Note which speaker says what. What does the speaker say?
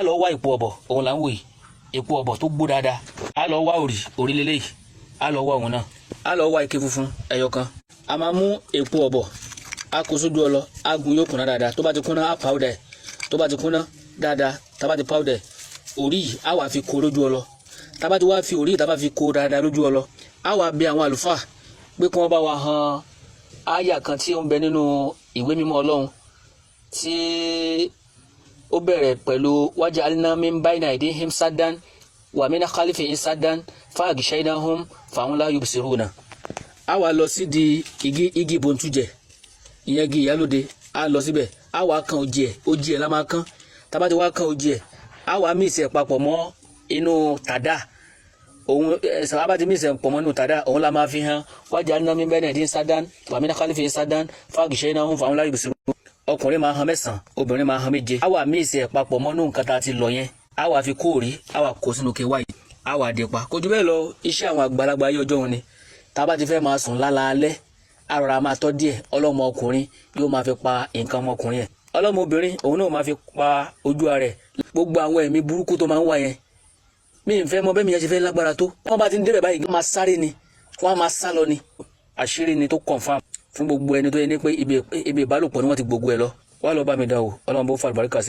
Speaker 1: A lọ wá èpo ọ̀bọ̀, òun là ń wò yìí, èpo ọ̀bọ̀ tó gbó dáadáa. A lọ wá òrì, òrì lélẹ́yìí, a lọ wá òun náà. A lọ wá ike funfun ẹyọ kan. A máa mú èpo ọ̀bọ̀, a kó sójú ọlọ, a gún, yóò kúnná dáadáa. Tó bá ti kúnná, a powder ẹ̀. Tó bá ti kúnná dáadáa, tá bá ti powder ẹ̀, òrì yìí a wà fi kó lójú ọlọ. Tá bá ti wá fi òrì yìí, tá bá fi kó dáadáa lójú ọlọ, a wà bẹ̀ àwọn àlùfáà pé kí wọ́n bá wa han àyà kan tí ó ń bẹ nínú ìwé mímọ́ Ọlọ́run tí ó bẹ̀rẹ̀ pẹ̀lú waja'alna min bayna aydihim saddan wa min khalfihim saddan fa'aghshaynahum fahum la yubsiruna. A wá lọ sí di igi bontújẹ, ìyẹn igi ìyálóde. A lọ síbẹ̀, a wá kan òjì ẹ̀, òjì ẹ̀ la máa kán. Tá bá ti wá kan òjì ẹ̀, a wá mix ẹ̀ papọ̀ mọ́ inú tàdá òun ẹ̀ sábà ti mix ẹ̀ pọ̀ mọ́ inú tàdá òun la máa fi hàn waja'alna min bayna aydihim saddan wa min khalfihim saddan fa'aghshaynahum fahum la yubsiruna. Ọkùnrin máa han mẹ́sàn-án, obìnrin máa han méje. A wá mix ẹ̀ papọ̀ mọ́nú nǹkan tá a ti lọ yẹn, a wá fi kóòrí, a wá kó sínú ke wáyé, a wá dé pa. Kò jù bẹ́ẹ̀ lọ. Iṣẹ́ àwọn àgbàlagbà ayé ọjọ́ òun ni. Tá a bá ti fẹ́ máa sùn lálaalẹ́, a rọra máa tọ́ díẹ̀. Ọlọ́mọ ọkùnrin yóò máa fi pa nǹkan ọmọkùnrin ẹ̀, ọlọ́mọ obìnrin òun náà máa fi pa ojú ara ẹ̀. Gbogbo àwọn ẹ̀mí burúkú tó máa ń wá yẹn, mi ì fẹ́ mọ bẹ́ẹ̀ mi yẹn ṣe fẹ́ lágbára tó, wọ́n bá ti ń débẹ̀ báyìí, wọ́n máa sáré ni, wọ́n á máa sá lọ ni. Àṣírí ni tó confirm fún gbogbo ẹni tó yẹ ní pé ibi ìbálòpọ̀ ni wọ́n ti gbogbo ẹ̀ lọ. Wá lọ bá mi dá o. Ọlọ́run bó fa àlùbáríkà sí.